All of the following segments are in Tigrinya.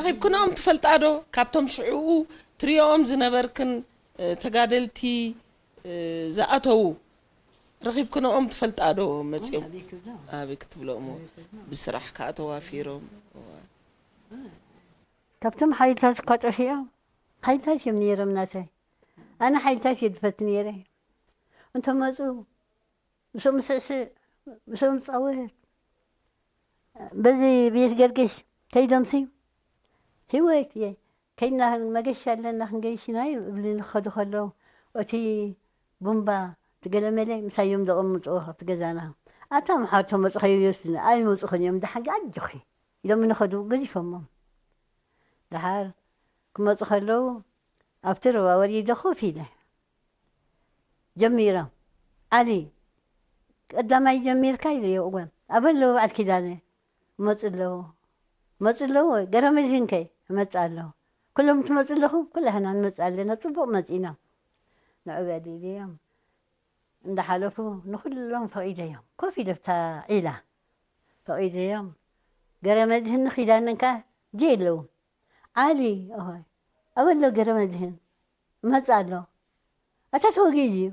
ረኺብክንኦም ትፈልጣ ዶ? ካብቶም ሽዕኡ ትሪኦም ዝነበርክን፣ እ፣ ተጋደልቲ፣ እ፣ ዝኣተዉ ረኺብክንኦም ትፈልጣ ዶ? መጺኦም ኣበይ ክትብሎ እሞ፣ ብስራሕ ከኣ ተዋፊሮም። እዋ። ካብቶም ሓይልታት እኳ ጠፊኦም፣ ሓይልታት እዮም ነይሮም ናተይ። ኣነ ሓይልታት እየ ዝፈቱ ነይረ። እንተመፁ ምስኦም ስዕስዕ፣ ምስኦም ፃወት፣ በዚ ቤት ገርግሽ ከይዶምሲ ህይወት እየ ከይድና መገሻ ኣለና ክንገይሽ ኢና ይብሉኒ ክኸዱ ከለዉ፣ እቲ ቡምባ እቲ ገለመለ ምሳዮም ዘቐምጥዎ ካብቲ ገዛና። ኣታ ምሓር ተመፅኸዮ ይወስድና ኣይመፅኹን እዮም ደሓን ኣጆኺ ኢሎም ንኸዱ ገዲፎሞም። ደሓር ክመፁ ከለዉ ኣብቲ ሩባ ወሪደ ኮፍ ኢለ ጀሚሮም ዓሊ ቀዳማይ ጀሚርካ ኢለዮ እወ ኣበለዎ በዓል ኪዳነ መፁ ኣለዎ መፁ ኣለዎ ገረመድህን ከ እመፅእ ኣለዎ ኩሎም ትመፁ ኣለኹም ኩላህና ንመፅእ ኣለና ፅቡቕ መፂና ንዑ በል ኢለዮም እንዳሓለፉ ንኹሎም ፈቒደዮም ኮፍ ኢለ ብታ ዒላ ፈቒደዮም ገረመድህን ኺዳነን ከ ጀይ ኣለዉ ዓሊ እሆይ ኣበሎ ገረመድህን እመፅእ ኣሎ ኣታ ተወጊኡ ድዩ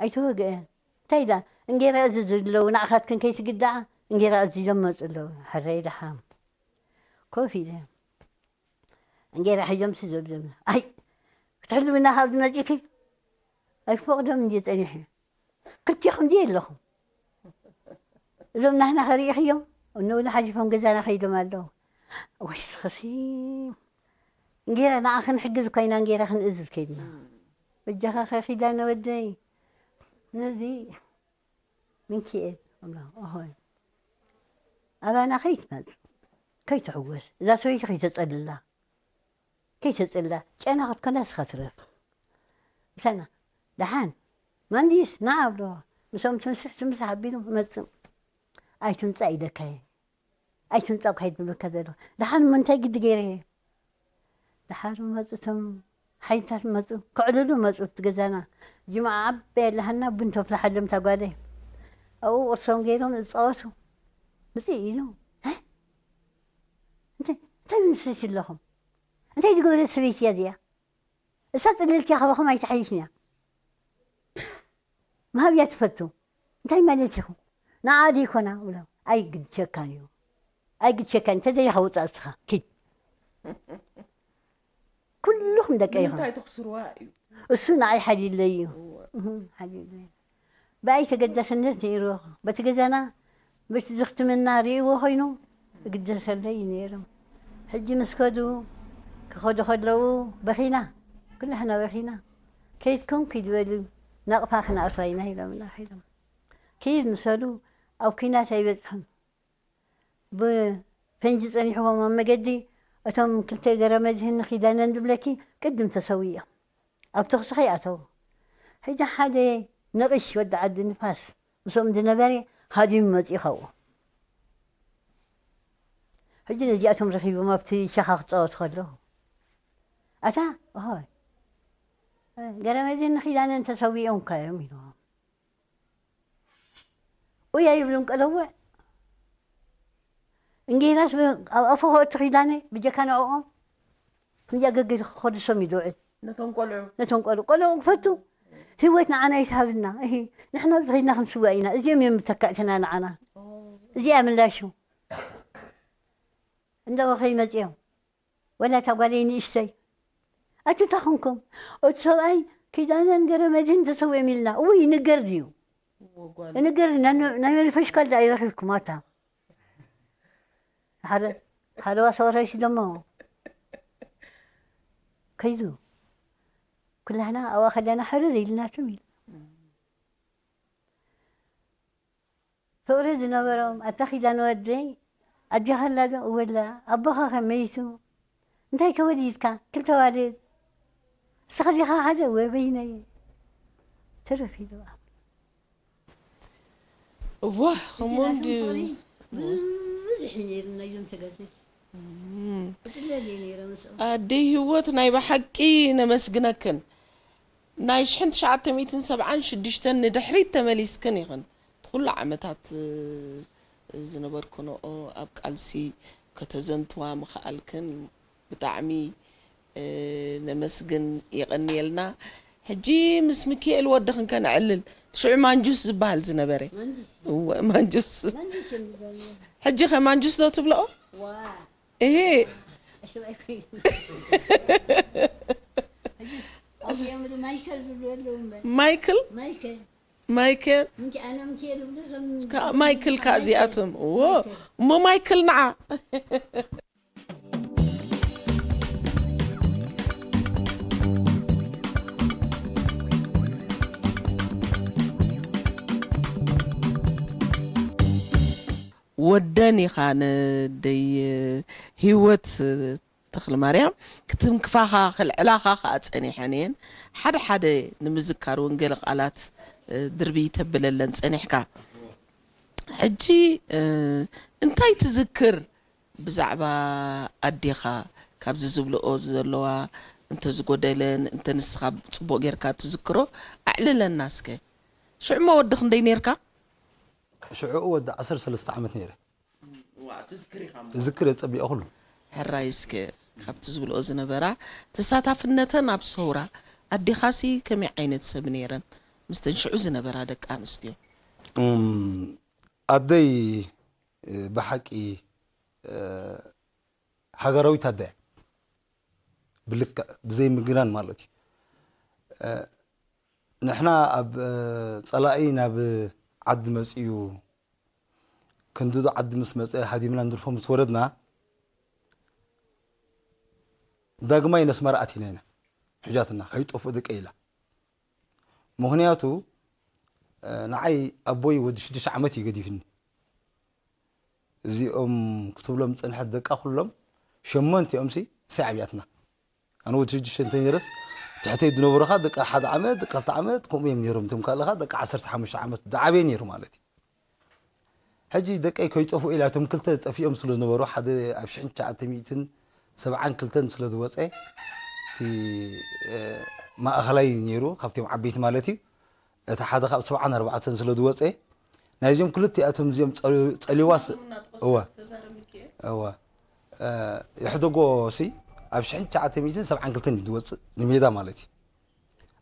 ኣይተወግአን እንታይ ኢላ እንጌራ እዝዝ ኣለዉ ንዓኻትክን ከይትግዳዓ እንጌራ እዚዞም መፁ ኣለዉ ሕረይ ደሓም ኮፍ ኢለ እንጌራ ሒዞም ስዘሉ ዘምና ኣይ ክትሕልውና ካብ ዝመፂእኪ ኣይክፈቕዶም እንዲ ፀኒሐ ክልቲኹም ድየ ኣለኹም እዞም ናህና ከሪእኽዮም እነውላ ሓሊፎም ገዛና ከይዶም ኣለዉ ወይ ስኸሲ እንጌራ ንዓ ክንሕግዝ ኮይና እንጌራ ክንእዝዝ ከይድና በጃኻ ኸኺዳ ነወደይ ነዚ ምንኪኤል እብሎ ኦሆይ ኣባና ከይትመጽ ከይትሕወስ እዛ ሰበይቲ ከይተጸልላ ከይተጸልላ ጨና ክትኮና ስኻ ትረፍ ምሳና ደሓን ማንዲስ ንዓ እብሎ ምሶም ትምስሕ ትምስሕ ኣቢሉ መጽእ ኣይትምጻእ ኢለካየ ኣይትምጻእ እኳ ይድብለካ ዘሎ ደሓን እሞ እንታይ ግዲ ገይረ እየ ደሓር መጹ እቶም ሓይልታት መጹ ክዕልሉ መጹ እቲ ገዛና ጅምዓ ዓበይ ኣለሃና ቡን ተፍልሓሎም እታ ጓለይ ኣብኡ ቁርሶም ገይሮም ዝጻወቱ ምጽእ ኢሉ እንታይ ምስልሽ ኣለኹም እንታይ ዝገበረት ሰበይቲ እያ እዚኣ እሳ ጽልልቲ እያ ካባኹም ኣይትሓይሽን እያ ምሃብ እያ ትፈቱ እንታይ ማለት ኢኹም ንዓ ደይኮና ብሎም ኣይግድሸካን እዩ ኣይግድሸካን ተደሊኻ ውፃእ እስኻ ኪድ ኩልኹም ደቀ ኢኹም እንታይ ተኽስርዋ እዩ እሱ ንዓይ ሓሊለይ እዩ ሓሊለይ ብኣይ ተገዳስነት ነይሩ በቲ ገዛና በቲ ዝኽትምና ርእይዎ ኮይኑ እግደሰለይ እዩ ነይሩ ሕጂ ምስ ከዱ ክኸዱ ከለዉ በኺና ኩላህና በኺና ከይድኩም ኪድ በሉ ናቕፋ ክነኣትዋ ኢና ኢሎምና ኺዶም ኪድ ምስ በሉ ኣብ ኲናት ኣይበፅሑን ብፈንጂ ፀኒሕዎም ኣብ መገዲ እቶም ክልተ ገረመድህን ኺዳነን ዝብለኪ ቅድም ተሰዊኦም ኣብ ተኽሲ ከይኣተዉ ሕጂ ሓደ ንቕሽ ወዲ ዓዲ ንፋስ ምስኦም ዝነበረ ሃዲሙ መፂኡ ካብኡ ሕጂ ነዚኣቶም ረኺቦም ኣብቲ ሸኻ ክፃወቱ ከለዉ ኣታ ሆይ ገረመድህን ኺዳነን ተሰዊኦም እኳ እዮም ኢልዎም ኡያ ይብሉን ቀለውዕ እንጌራስ ኣብ ኣፉ ከእቱ ኺዳነ ብጀካ ንዕኦም ክንጃ ገገ ክኸድሶም እዩ ዝውዕል ነቶም ቆልዑ ነቶም ቆልዑ ቆልዑ ክፈቱ ህይወት ንዓና ይትሃብና እሂ ንሕና ዝኸድና ክንስዋእ ኢና እዚኦም እዮም ተካእትና ንዓና እዚኣ ምላሹ እንዳወኸይ መፅኦም ወላ እታ ጓለይ ንእሽተይ ኣቲ እንታይ ኾንኩም እቲ ሰብኣይ ኪዳነን ገረመድህን ተሰዊኦም ኢልና እውይ ይንገር ድዩ ይንገር ናይ መንፈሽካል ዳ ይረኺብኩም ኣታ ሓደ ሰውራይሲ ደሞ ከይዱ ኩላህና ኣብኣ ከለና ሕርር ኢልናትም ኢልና ፍቕሪ ዝነበሮም ኣታ ኺዳን ወደይ ኣዴኻ ኣላ ዶ እወ ኣላ ኣቦኻ ከ መይቱ እንታይ ከ ወሊድካ ክልተ ኣዋልድ ንስኻ ዲኻ ሓደ እወ በይነይ ትርፍ ኢሉ እዋ ከምኡ እንድዩ ብዙሕ ነይሩ ናይዞም ተጋደልቲ ኣደይ ህይወት ናይ ብሓቂ ነመስግነክን ናይ ሽሕን ትሽዓተ ሚእትን ሰብዓን ሽዱሽተን ንድሕሪት ተመሊስክን ኢኽን እቲ ኩሉ ዓመታት ዝነበርክንኦ ኣብ ቃልሲ ከተዘንትዋ ምኽኣልክን ብጣዕሚ ነመስግን። የቐንየልና። ሕጂ ምስ ሚኪኤል ወዲ ክንከነዕልል። ሽዑ ማንጁስ ዝበሃል ዝነበረ። እወ፣ ማንጁስ። ሕጂ ከ ማንጁስ ዶ ትብልኦ? እሄ። ማይክል? ማይክል? ማይክል? ማይክል ከ እዚኣቶም። እዎ። እሞ ማይክል ንዓ። ወደን ኢኻ ነደይ ህይወት ተኽለማርያም። ክትንክፋኻ፣ ክልዕላኻ ከኣ ጸኒሐን እየን። ሓደ ሓደ ንምዝካር እውን ገለ ቃላት ድርቢ ተብለለን ጸኒሕካ። ሕጂ እንታይ ትዝክር ብዛዕባ ኣዴኻ? ካብዚ ዝብልኦ ዘለዋ እንተዝጎደለን እንተ ንስኻ ጽቡቕ ጌርካ ትዝክሮ ኣዕልለና እስከ። ሽዑ እሞ ወዲ ክንደይ ኔርካ? ሽዑ ወዲ ዓሰርተ ሰለስተ ዓመት ነይረ። እዝክር እየ ጸቢቐ ኩሉ። ሕራይ እስከ ካብቲ ዝብልኦ ዝነበራ ተሳታፍነተን ኣብ ሰውራ ኣዴኻሲ ከመይ ዓይነት ሰብ ነይረን ምስተን ሽዑ ዝነበራ ደቂ ኣንስትዮ? ኣደይ ብሓቂ ሃገራዊት ኣደ እያ። ብልክዕ ብዘይ ምግናን ማለት እዩ። ንሕና ኣብ ጸላኢ ናብ ዓዲ መጺኡ ክንድዶ ዓዲ ምስ መጸ ሃዲምና ንድርፎ ምስ ወረድና ዳግማይ ነስመራ ኣቲና ኢና። ሕጃትና ከይጠፍኡ ደቀይ ኢላ። ምኽንያቱ ንዓይ ኣቦይ ወዲ ሽዱሽተ ዓመት እዩ ገዲፍኒ። እዚኦም ክትብሎም ዝጸንሐት ደቃ ኩሎም ሸሞንቲኦም ሲ እሳ ዓብያትና። ኣነ ወዲ ሽዱሽተ እንተ ነይረስ ትሕተይ ዝነበሩ ኸኣ ደቂ ሓደ ዓመት ደቂ ክልተ ዓመት ከምኡ እዮም ነይሮም። እቶም ካልእ ኸኣ ደቂ ዓሰርተ ሓሙሽተ ዓመት ዝዓበየ ነይሩ ማለት እዩ። ሕጂ ደቀይ ከይጠፍኡ ኢላ እቶም ክልተ ጠፊኦም ስለ ዝነበሩ ሓደ ኣብ ሽሕን ትሽዓተ ሚእትን ሰብዓን ክልተን ስለ ዝወፀ እቲ ማእኸላይ ነይሩ ካብቶም ዓበይቲ ማለት እዩ። እቲ ሓደ ካብ ሰብዓን ኣርባዕተን ስለ ዝወፀ ናይዚኦም ክልቲኣቶም እዚኦም ፀሊዋስ እወ እወ ይሕደጎ ሲ ኣብ ሽሕን ትሽዓተ ሚእትን ሰብዓን ክልተን እዩ ዝወፅእ ንሜዳ ማለት እዩ።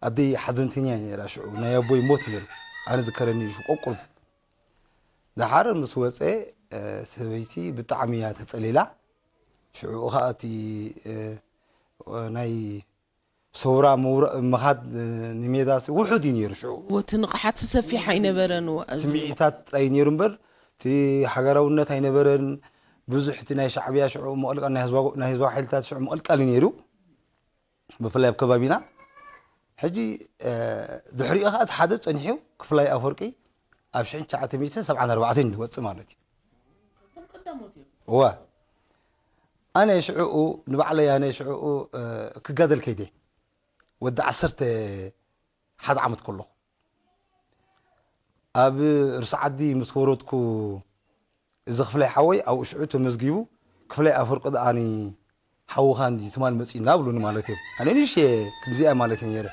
ኣደይ ሓዘንተኛ እያ ነይራ ሽዑ ናይ ኣቦይ ሞት ነይሩ ኣነ ዝከረኒ እዩ ቆቁል ደሓር ምስ ወፀ ሰበይቲ ብጣዕሚ እያ ተፀሊላ። ሽዑ ከዓ እቲ ናይ ሰውራ ምኻድ ንሜዳ ውሑድ እዩ ነይሩ ሽዑ። እቲ ንቕሓት ሰፊሕ ኣይነበረን። ስምዒታት ጥራይ ነይሩ እምበር እቲ ሃገራውነት ኣይነበረን። ብዙሕ እቲ ናይ ሻዕብያ ሽዑ መቐልቀል ናይ ህዝባዊ ሓይልታት ሽዑ መቐልቀሊ ነይሩ ብፍላይ ኣብ ከባቢና። ሕጂ ድሕሪኡ ከዓ እቲ ሓደ ፀኒሑ ክፍላይ ኣፈወርቂ ኣብ ሽሕን ትሽዓተ ሚእትን ሰብዓን ኣርባዕተን ዝወፅእ ማለት እዩ። እወ ኣነ ሽዕኡ ንባዕለይ ኣነ ሽዕኡ ክጋደል ከይደ ወዲ ዓሰርተ ሓደ ዓመት ከለኹ ኣብ ርስ ዓዲ ምስ ወረድኩ እዚ ክፍላይ ሓወይ ኣብኡ ሽዑ ተመዝጊቡ ክፍላይ ኣፈርቂ ደኣኒ ሓውኻ እንዲ ትማል መፂና ብሉኒ ማለት እዮም። ኣነ ንሽ ክንዚኣ ማለት እየ ነይረ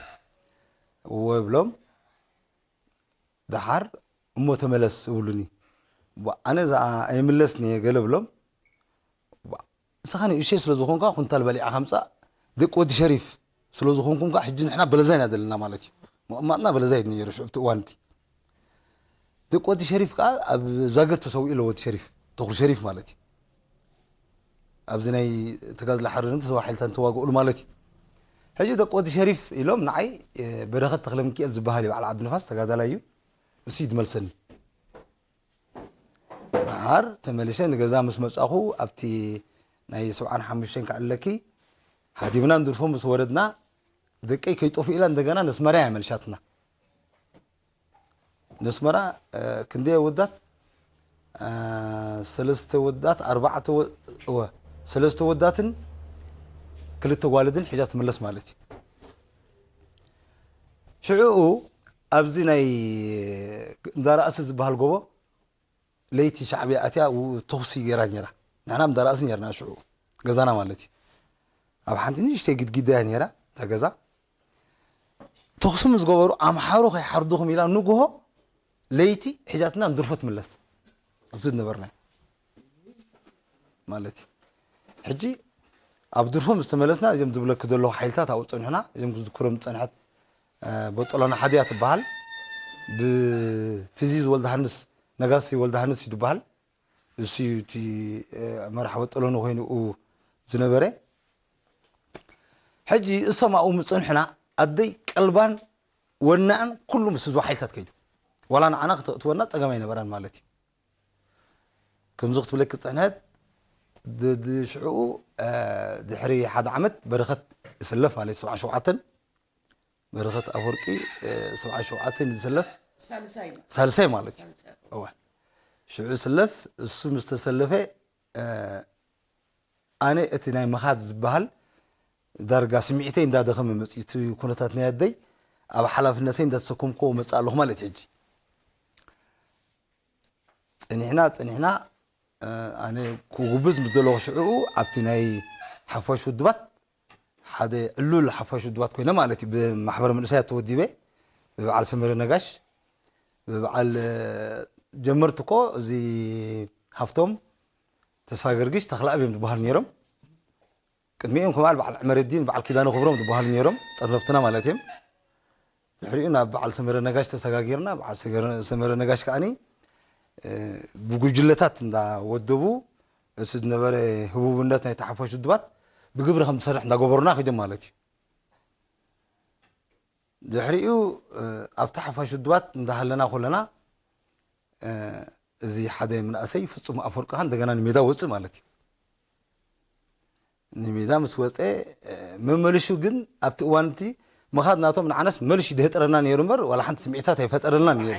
እወ ብሎም ደሓር እሞ ተመለስ እብሉኒ። ኣነ እዛ ኣይምለስን እየ ገለ ብሎም። ንስኻ ንእሽተይ ስለ ዝኾንካ ኩንታል በሊዕኻ ምጻእ ደቂ ወዲ ሸሪፍ ስለ ዝኾንኩም ከዓ ሕጂ ንሕና በለዛይ ኢና ዘለና ማለት እዩ። ምቕማጥና በለዛይ ነይሩ ሽዑ ኣብቲ እዋን እቲ። ደቂ ወዲ ሸሪፍ ከዓ ኣብ ዛገት ተሰዊኡ ኣሎ ወዲ ሸሪፍ ተኽሉ ሸሪፍ ማለት እዩ። ኣብዚ ናይ ተጋድሎ ሓርነት ሰብዓ ሓይልታት ተዋግእሉ ማለት እዩ። ሕጂ ደቂ ወዲ ሸሪፍ ኢሎም ንዓይ በረኸት ተኽለሚካኤል ዝበሃል እዩ በዓል ዓዲ ንፋስ ተጋዳላይ እዩ። እሱ እዩ ዝመልሰኒ። መዓር ተመሊሰ ንገዛ ምስ መጻኹ ኣብቲ ናይ ሰብዓን ሓሙሽተን ክዕለኪ ሃዲምና ንድርፎ ምስ ወረድና ደቀይ ከይጠፉ ኢላ እንደገና ነስመራ እያ መልሻትና። ነስመራ ክንደይ ወዳት ሰለስተ ወዳት ኣርባዕተ ወ- እወ ሰለስተ ወዳትን ክልተ ጓልድን ሒዛ ትምለስ ማለት እዩ። ሽዕኡ ኣብዚ ናይ እንዳራእሲ ዝበሃል ጎቦ ለይቲ ሻዕብያ ኣትያ ተኹሲ ገይራ ነይራ። ንሕና እንዳራእሲ ነርና ሽዑ ገዛና ማለት እዩ። ኣብ ሓንቲ ንእሽተይ ግድግዳ እያ ነይራ እታ ገዛ። ተኹሲ ምስ ገበሩ ኣምሓሩ ከይሓርዱኹም ኢላ ንግሆ ለይቲ ሒዛትና ንድርፎ ትምለስ ኣብዚ ዝነበርና ማለት እዩ። ሕጂ ኣብ ድርፎ ምስ ተመለስና እዞም ዝብለኪ ዘለኹ ሓይልታት ኣብኡ ጸኒሑና። እዞም ክዝክሮም ዝጸንሐት በጦሎና ሓድያ ትበሃል፣ ብፊዚዝ ወልደሃንስ፣ ነጋሲ ወልደሃንስ እዩ ዝበሃል። እሱ እዩ እቲ መራሕ በጦሎኒ ኮይኑ ዝነበረ። ሕጂ እሶም ኣብኡ ምስ ጸንሑና ኣደይ ቀልባን ወናእን ኩሉ ምስ ህዝቡ ሓይልታት ከይዱ፣ ዋላ ንዓና ክተእትወና ጸገም ኣይነበራን ማለት እዩ። ከምዚ ክትብለኪ ዝጸንሐት ሽዕኡ ድሕሪ ሓደ ዓመት በረኸት ይስለፍ ማለት እዩ። ሰብዓ ሸውዓተን በረኸት ኣፈወርቂ ሰብዓ ሸውዓተን ዝስለፍ ሳልሳይ ማለት እዩ። ሽዑ ስለፍ እሱ ምስ ተሰለፈ ኣነ እቲ ናይ ምኻድ ዝበሃል ዳርጋ ስምዒተይ እንዳደኸመ መፅዩ፣ እቲ ኩነታት ናይ ኣደይ ኣብ ሓላፍነተይ እንዳተሰከምክዎ መፅእ ኣለኹ ማለት ሕጂ። ፀኒሕና ፀኒሕና ኣነ ክጉብዝ ምስ ዘለኹ ሽዕኡ ኣብቲ ናይ ሓፋሽ ውድባት ሓደ ዕሉል ሓፋሽ ውድባት ኮይነ ማለት እዩ። ብማሕበር መንእሰያት ተወዲበ ብበዓል ሰመረ ነጋሽ ብበዓል ጀመርቲ እኮ እዚ ሃፍቶም ተስፋ ገርግሽ ተኽለኣብ እዮም ዝበሃሉ ነይሮም። ቅድሚኦም ከማል በዓል ዕመረዲን በዓል ኪዳነ ክብሮም ዝበሃሉ ነይሮም፣ ጠርነፍትና ማለት እዮም። ድሕሪኡ ናብ በዓል ሰመረ ነጋሽ ተሰጋጊርና። በዓል ሰመረ ነጋሽ ከዓኒ ብጉጅለታት እንዳወደቡ እቲ ዝነበረ ህቡብነት ናይ ተሓፋሽ ውድባት ብግብሪ ከም ዝሰርሕ እንዳገበሩና ኪዶም ማለት እዩ። ድሕሪኡ ኣብቲ ሓፋሽ ውድባት እንዳሃለና ኮለና እዚ ሓደ ምንእሰይ ፍጹም ኣፈወርቂ ከኣ እንደገና ንሜዳ ወጽእ ማለት እዩ። ንሜዳ ምስ ወጸ መመልሹ ግን ኣብቲ እዋን እቲ ምኻድ ናቶም ንዓነስ መልሽ ይደህጥረና ነይሩ እምበር ዋላ ሓንቲ ስምዒታት ኣይፈጠረልና ነይሩ።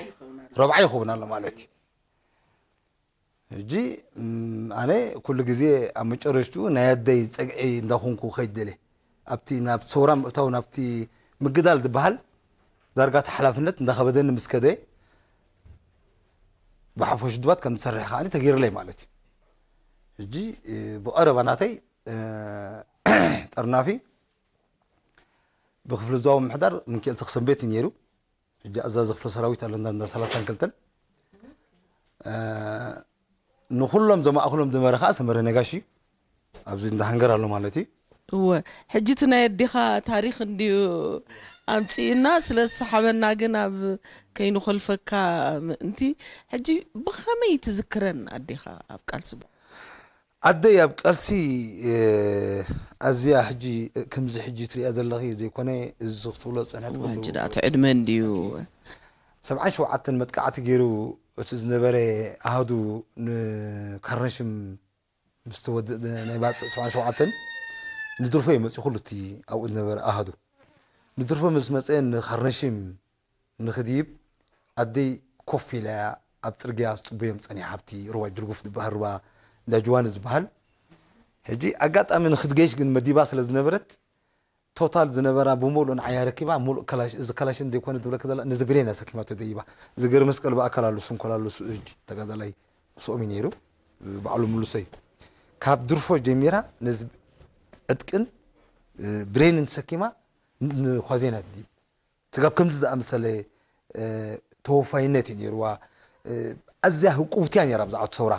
ረብዓ ይኸውን ኣሎ ማለት እዩ። ሕጂ ኣነ ኩሉ ግዜ ኣብ መጨረሽትኡ ናይ ኣደይ ጸግዒ እንዳኾንኩ ከይደለ ኣብቲ ናብ ሰውራ ምእታው ናብቲ ምግዳል ዝበሃል ዳርጋ እቲ ሓላፍነት እንዳኸበደኒ ምስ ከደ ብሓፈሽ ድባት ከም ዝሰርሕ ከዓኒ ተገይርለይ ማለት እዩ። ሕጂ ብቐረባ ናተይ ጠርናፊ ብክፍሊ ዞባዊ ምሕዳር ምንክኤል ተክሰንቤት እዩ ነይሩ። ሕጂ ኣዛዚ ክፍለ ሰራዊት ኣሎ እንዳ ሰላሳን ክልተን ንኩሎም ዘማእክሎም ዝነበረ ከዓ ሰመረ ነጋሽ እዩ። ኣብዚ እንዳ ሃንገር ኣሎ ማለት እዩ። እወ፣ ሕጂ እቲ ናይ ኣዴኻ ታሪኽ እንድዩ ኣምፅእና ስለ ዝሰሓበና ግን ኣብ ከይንኾልፈካ ምእንቲ ሕጂ ብኸመይ ትዝክረን ኣዴኻ ኣብ ቃልሲ? ኣደይ ኣብ ቃልሲ ኣዝያ ሕጂ ከምዚ ሕጂ ትሪኣ ዘለኺ ዘይኮነ እዚ ክትብሎ ዝፀንሐት ኩሉ ሕጂ ደኣ እቲ ዕድመ እንድዩ ሰብዓን ሸውዓተን መጥቃዕቲ ገይሩ እቲ ዝነበረ ኣሃዱ ንካርነሽም ምስ ተወድእ ናይ ባፅዕ ሰብዓን ሸውዓተን ንድርፎ እዩ መፅኡ ኩሉ እቲ ኣብኡ ዝነበረ ኣሃዱ ንድርፎ ምስ መፀ ንካርነሽም ንኽድይብ ኣደይ ኮፍ ኢላ እያ ኣብ ፅርግያ ዝፅበዮም ፀኒሓ ኣብቲ ሩባ ጅርጉፍ ዝበሃል ሩባ እንዳ ጅዋኒ ዝበሃል ሕጂ ኣጋጣሚ ንኽትገይሽ ግን መዲባ ስለ ዝነበረት ቶታል ዝነበራ ብምሉእ ንዓያ ረኪባ ሙሉእ ከላሽ እዚ ከላሽ እንደ ኮነ ትብለክ ዘላ ነዚ ብሌን ኣሰኪማ ተደይባ እዚ ገር መስቀል ብኣካል ኣሉ ስንኮል ኣሉ ስኡ ሕጂ ተጋዳላይ ምስኦም እዩ ነይሩ ባዕሉ ምሉሰይ ካብ ድርፎ ጀሚራ ነዚ ዕጥቅን ብሌንን ተሰኪማ ንኳዜና ትድይብ ስጋብ ከምዚ ዝኣመሰለ ተወፋይነት እዩ ነይርዋ። ኣዝያ ህቁብትያ ነይራ ብዛዕባ ሰውራ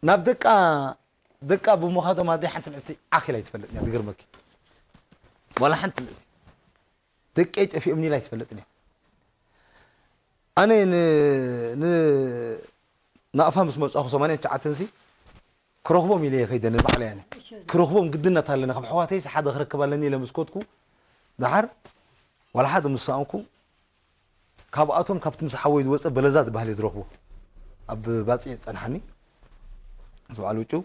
ናብ ደቃ ደቃ ብምዃዶም ኣደይ ሓንቲ ምዕልቲ ዓኺላ ኣይትፈልጥን እያ ትገርመኪ ዋላ ሓንቲ ምዕልቲ ደቀይ ጠፊኦም ኒላ ኣይትፈልጥን እያ ኣነ ናቕፋ ምስ መጻኹ ሰማንያን ትሽዓተን ሲ ክረኽቦም ኢለ እየ ከይደ ንባዕለይ ኣነ ክረኽቦም ግድነት ኣለኒ ካብ ኣሕዋተይስ ሓደ ክረክብ ኣለኒ ኢለ ምስ ከድኩ ደሓር ዋላ ሓደ ምስ ሰኣንኩ ካብኣቶም ካብቲ ምስ ሓወይ ዝወፀ በለዛ ዝበሃል እየ ዝረኽቦ ኣብ ባፅዕ ፀንሓኒ ዝበዓል ውጭው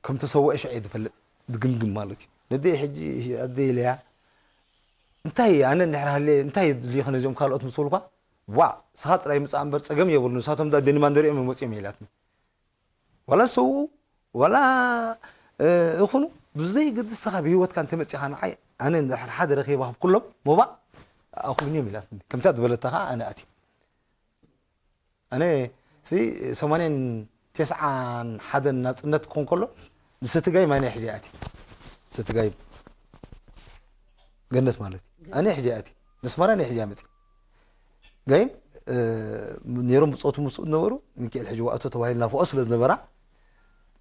ከም ተሰወአ ሽዑ እየ ዝፈልጥ ዝግምግም ማለት እዩ ነደይ ሕጂ ኣደይ ኢለያ እንታይ ኣነ እንድሕር ሃልየ እንታይ የድልዩኺ ነዚኦም ካልኦት ምስ በልኳ ዋእ ንስኻ ጥራይ ምጻእ እምበር ጸገም የብሉን ንሳቶም ደኣ ደኒማን ደሪኦም እዮም ወጺኦም እያ ኢላትኒ ዋላ ሰውኡ ዋላ እኹኑ ብዘይገድስ ንስኻ ብህይወትካ እንተመጺኻ ንዓይ ኣነ እንድሕር ሓደ ረኺበ ካብ ኩሎም ሞባእ ኣኹብኒ እዮም ኢላትኒ ከምታ ዝበለታ ኸኣ ኣነ ኣትየ ኣነ ሲ ሰማንያን ተስዓን ሓደን ናጽነት ክኾን ከሎ ንሰቲ ጋይም ኣነ ሕጂ ኣትየ ሰቲ ጋይም ገነት ማለት እዩ ኣነ ሕጂ ኣትየ ነስመራ ኣነ ሕጂ ኣመጽ ጋይም ነይሮም ብጾቱ ምስኡ ዝነበሩ ሚካኤል ሕጂ ዋእቶ ተባሂልና ፍኦ ስለ ዝነበራ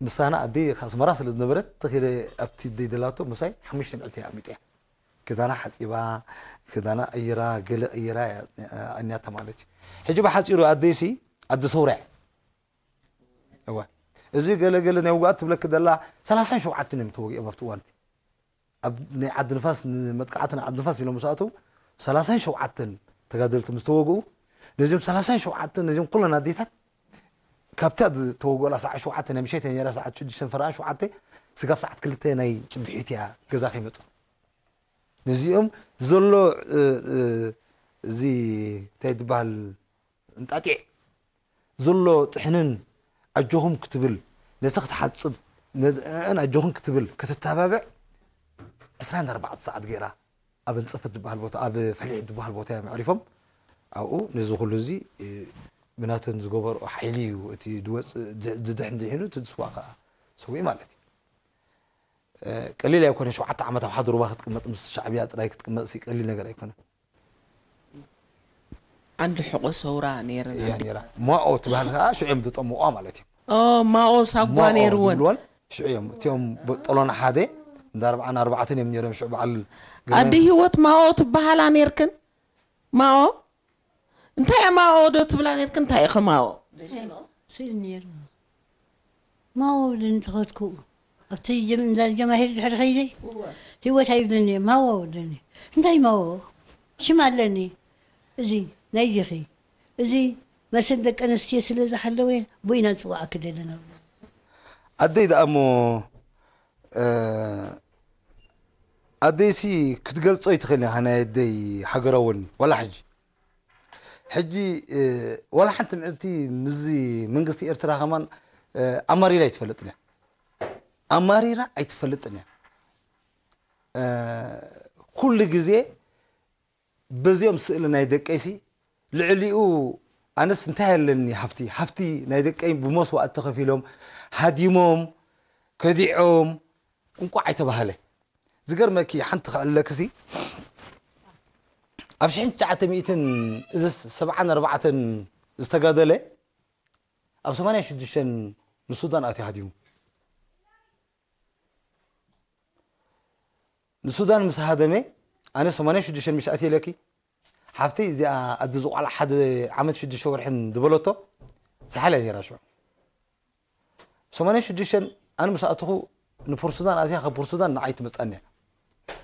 ምሳና ኣደይ ካብ ኣስመራ ስለ ዝነበረት ተኺለ ኣብቲ ደይ ደላቶ ምሳይ ሓሙሽተ መዕልቲ እያ ኣሚጥያ። ክዳና ሓፂባ፣ ክዳና ቀይራ፣ ገለ ቀይራ እያ ኣንያታ ማለት እዩ። ሕጂ ብሓፂሩ ኣደይሲ ኣደ ሰውራ እያ። እወ። እዚ ገለ ገለ ናይ ውግኣት ትብለኪ ዘላ ሰላሳን ሸውዓተን እዮም ተወጊኦም ኣብቲ እዋንቲ። ኣብ ናይ ዓዲ ንፋስ ንመጥቃዕቲ ናይ ዓዲ ንፋስ ኢሎም ምስ ኣተው ሰላሳን ሸውዓተን ተጋደልቲ ምስ ተወግኡ ነዚኦም ሰላሳን ሸውዓተን ነዚኦም ኩለን ኣዴታት ካብታ ዝተወግኦላ ሰዓት ሸውዓተ ናይ ምሸት ነይራ ሰዓት ሽዱሽተ ፈረቓ ሸውዓተ ስጋብ ሰዓት ክልተ ናይ ጽብሒት እያ ገዛ ከይመጸት። ነዚኦም ዘሎ እዚ እንታይ ዝበሃል እንጣጢዕ ዘሎ ጥሕንን ኣጆኹም ክትብል ነዚ ክትሓጽብ ነዚአን ኣጆኹም ክትብል ክትተባብዕ ዕስራን ኣርባዕተ ሰዓት ገይራ ኣብ ኣንጸፈት ዝበሃል ቦታ ኣብ ፈሊሕ ዝበሃል ቦታ እዮም ኣዕሪፎም። ኣብኡ ነዚ ኩሉ እዚ ብናተን ዝገበርኦ ሓይሊ እዩ እቲ ዝወፅእ ዝድሕን ድሒኑ እቲ ዝስዋ ከዓ ሰዊኡ ማለት እዩ። ቀሊል ኣይኮነ ሸውዓተ ዓመት ኣብ ሓደ ሩባ ክትቅመጥ ምስ ሻዕብያ ጥራይ ክትቅመጥ ቀሊል ነገር ኣይኮነ። ዓንዲ ሕቆ ሰውራ ነይረን እያ ነይራ። ማኦ ትበሃል ከዓ ሽዑ እዮም ዝጠምቋ ማለት እዩ። ኦ ማኦ ሳጓ ነይርወን። ሽዑ እዮም እቲኦም ጠሎና ሓደ እንዳ ኣርባዓን ኣርባዕተን እዮም ነይሮም ሽዑ በዓል ኣዲ ህይወት ማኦ ትበሃላ ነይርክን? ማኦ እንታይ እያ ማኦ ዶ ትብላ ነይርክን? እንታይ ኢኺ ማኦ? ስል ነይሩ ማዎ ብለኒ ተኸድኩ ኣብቲ ጀም- እንዳ ጀማሂር ድሕሪ ከይደ ህይወት ኣይብለኒ ማዎ ብለኒ እንታይ ማዎ ሽም ኣለኒ እዚ ናይዚኺ እዚ መሰል ደቂ ኣንስትዮ ስለ ዝሓለወ ቦይና ንፅዋዓኪ ደለና ኣደይ ደኣ እሞ ኣደይሲ ክትገልጾ ኣይትኽእልን ኢኻ ናይ ኣደይ ሃገራዊ ወኒ ዋላ ሕጂ ሕጂ ዋላ ሓንቲ ምዕልቲ ምስዚ መንግስቲ ኤርትራ ከማን ኣማሪራ ኣይትፈልጥን እያ ኣማሪራ ኣይትፈልጥን እያ ኩሉ ግዜ በዚኦም ስእሊ ናይ ደቀይሲ ልዕሊኡ ኣነስ እንታይ ኣለኒ ሃፍቲ ሃፍቲ ናይ ደቀይ ብመስዋእቲ ተኸፊሎም ሃዲሞም ከዲዖም እንቋዕ ኣይተባህለ ዝገርመኪ ሓንቲ ከዕልለክሲ ኣብ ሽሕን ትሽዓተ ሚእትን እዚ ሰብዓን ኣርባዕተን ዝተጋደለ ኣብ ሰማንያን ሽዱሽተን ንሱዳን ኣትዩ ሃዲሙ ንሱዳን ምስ ሃደመ ኣነ ሰማንያን ሽዱሽተን ምሽ ኣትየ ኢለኪ ሓፍተይ እዚኣ ኣዲ ዝቋልዓ ሓደ ዓመት ሽዱሽተ ወርሕን ዝበለቶ ዝሓለ ነይራ ሽዑ ሰማንያን ሽዱሽተን ኣነ ምስ ኣተኹ ንፖርሱዳን ኣትያ ካብ ፖርሱዳን ንዓይ ትመፃኒ እያ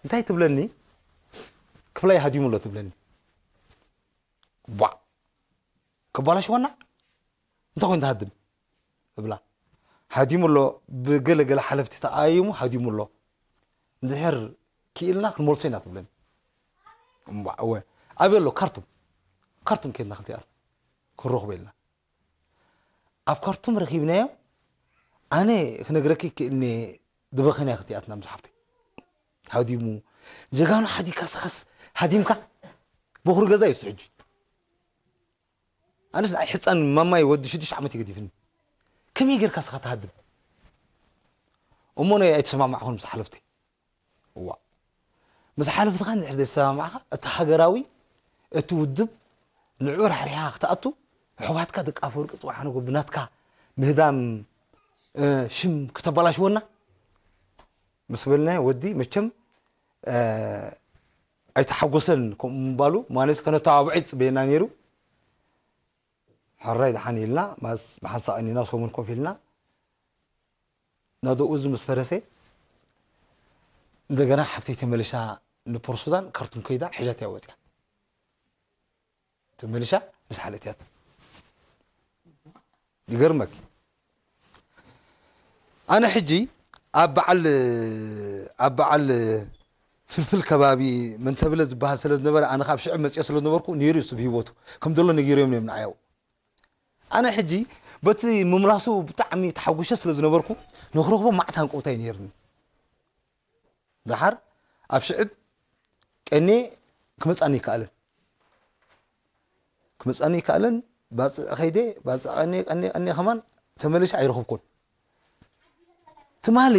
እንታይ ትብለኒ ክፍላይ ሃዲሙ ኣሎ ትብለኒ ቧዕ ከባላሽወና እንታይ ኮይኑ ትሃድም እብላ ሃዲሙ ኣሎ ብገለገለ ሓለፍቲ ተኣይሙ ሃዲሙ ኣሎ እንድሕር ክኢልና ክንመልሶ ኢና ትብለኒ እምቧዕ እወ ኣበይ ኣሎ ካርቱም ካርቱም ከድና ክልቲኣት ክንረኽቦ ኢልና ኣብ ካርቱም ረኺብናዮ ኣነ ክነግረኪ ክእልኒ ዝበኸንያ ክልቲኣትና ምስ ሓፍተይ ሃዲሙ ጀጋኑ ሓዲግካ ስኻስ ሃዲምካ በኹሪ ገዛ እዩ ሕጂ ኣነስ ንዓይ ሕፃን ማማይ ወዲ ሽዱሽተ ዓመት ይገዲፍኒ ከመይ ጌርካ ስኻ ትሃድም እሞ ናይ ኣይተሰማማዕኹን ምስ ሓለፍተይ እዋ ምስ ሓለፍትኻ እንድሕር ዘይተሰማማዕኻ እቲ ሃገራዊ እቲ ውድብ ንዕኡ ራሕሪሓ ክትኣቱ ኣሕዋትካ ደቂ ኣፈወርቂ ፅባሕ ንጎ ብናትካ ምህዳም ሽም ክተበላሽወና ምስ በልናዮ ወዲ መቸም ኣይተሓጎሰን ከምኡ ምባሉ ማለስ ከነተባብዖ ይፅበየና ነይሩ ሕራይ ደሓን ኢልና ማስ ብሓንሳእ እኒና ሰሙን ኮፍ ኢልና ናደኡ እዚ ምስ ፈረሰ እንደገና ሓፍተይ ተመልሻ ንፖርሱዳን ካርቱም ከይዳ ሒዛትያ ወፅያ ተመልሻ ምስ ሓለትያት ይገርመኪ ኣነ ሕጂ ኣብ በዓል ኣብ በዓል ፍልፍል ከባቢ መንተብለ ዝበሃል ስለ ዝነበረ ኣነ ካብ ሽዕብ መፅኦ ስለ ዝነበርኩ ነይሩ ዩሱፍ ህይወቱ ከም ዘሎ ነጊሮም እዮም ንዓያው ኣነ ሕጂ በቲ ምምላሱ ብጣዕሚ ተሓጉሸ ስለ ዝነበርኩ ንክረኽቦ ማዕት ሃንቀውታ እዩ ነይርኒ ደሓር ኣብ ሽዕብ ቀኔ ክመፃኒ ይከኣልን ክመፃኒ ይከኣልን ባፅዕ ከይደ ባፅዕ ቀኔ ቀኔ ቀኔ ከማን ተመልሸ ኣይረኽብኩን ትማሊ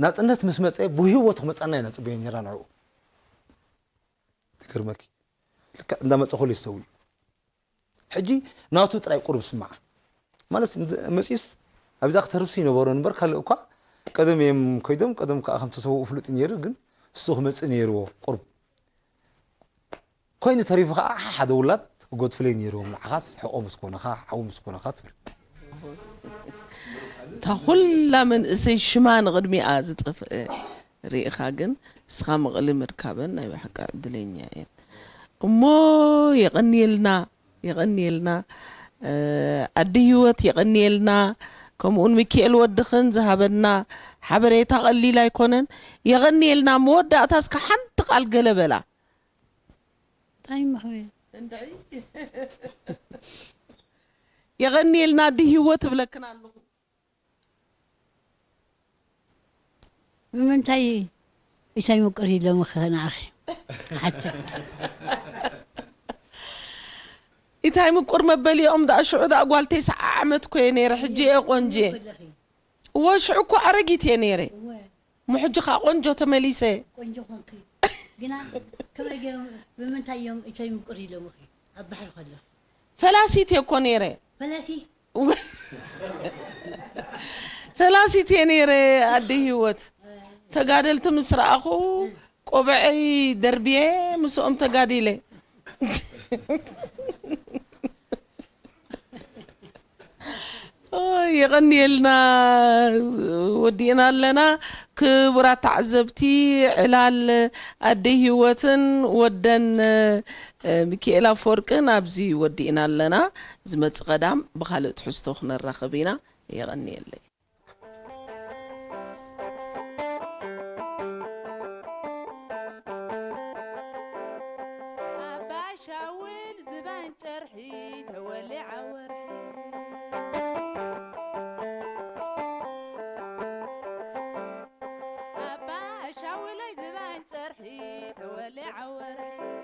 ናፅነት ምስ መፀ ብህይወቱ ክመፃና ኢና ፅበዮ ነይራ ንዕኡ ትገርመኪ ልክዕ እንዳመፀ ከሉ ይሰው እዩ ሕጂ ናቱ ጥራይ ቁሩብ ስማዓ ማለት መፂስ ኣብዛ ክተርፍሲ ይነበሮ እምበር ካልእ እኳ ቀደም እዮም ከይዶም፣ ቀደም ከዓ ከም ተሰውኡ ፍሉጥ ነይሩ፣ ግን እሱ ክመጽእ ነይርዎ ቁርብ። ኮይኑ ተሪፉ ከዓ ሓደ ውላድ ክጎድፍለይ ነይርዎም፣ ንዓኻስ ሕቆ ምስ ኮነኻ፣ ሓው ምስ ኮነኻ ትብል። እታ ኩላ መንእሰይ ሽማ ንቕድሚኣ ዝጠፍአ ርኢኻ ግን እስኻ መቐሊ ምርካበን ናይ ብሓቂ ዕድለኛ እየን። እሞ የቐንየልና፣ የቐንየልና፣ ኣዲ ህይወት የቐንየልና። ከምኡውን ሚኪኤል ወድኽን ዝሃበና ሓበሬታ ቀሊል ኣይኮነን። የቐንየልና። መወዳእታ እስከ ሓንቲ ቃል ገለ በላ። እንታይ ምኽሪ? እንድዒ። የቐንየልና ኣዲ ህይወት እብለክን ኣለኹ። ብምንታይ ኢታይ ምቁር ኢሎምኺ ንዓኺ? ሓተ። ኢታይ ምቁር መበሊኦም ደኣ ሽዑ ደኣ ጓል ተስዓ ዓመት እኮ እየ ነይረ፣ ሕጂ እየ ቆንጆ። እወ ሽዑ እኮ ኣረጊት እየ ነይረ። እሞ ሕጂ ኸኣ ቆንጆ ተመሊሰ። ቆንጆ ኾንኪ። ግና ከመይ ገይሮም፣ ብምንታይ እዮም ኢታይ ምቁር ኢሎምኺ? ኣብ ባሕሪ ከለኺ። ፈላሲት እየ እኮ ነይረ። ፈላሲ? ፈላሲት እየ ነይረ ኣደ ህይወት። ተጋደልቲ ምስ ረኣኹ ቆብዐይ ደርብየ ምስኦም ተጋዲለ። ኦይ፣ የቐንየልና። ወዲእና ኣለና። ክቡራት ተዓዘብቲ፣ ዕላል ኣደይ ህይወትን ወደን፣ እ፣ ሚኪኤል ኣፈወርቅን ኣብዚ ወዲእና ኣለና። ዝመጽእ ቀዳም ብኻልእ ትሕዝቶ ክነራኸብ ኢና። የቐንየለይ። ኣባ ሻውል ዝባን ጨርሒ ተወሊዓ ወርሒ። ኣባ ሻውለይ ዝባን ጨርሒ ተወሊዓ ወርሒ።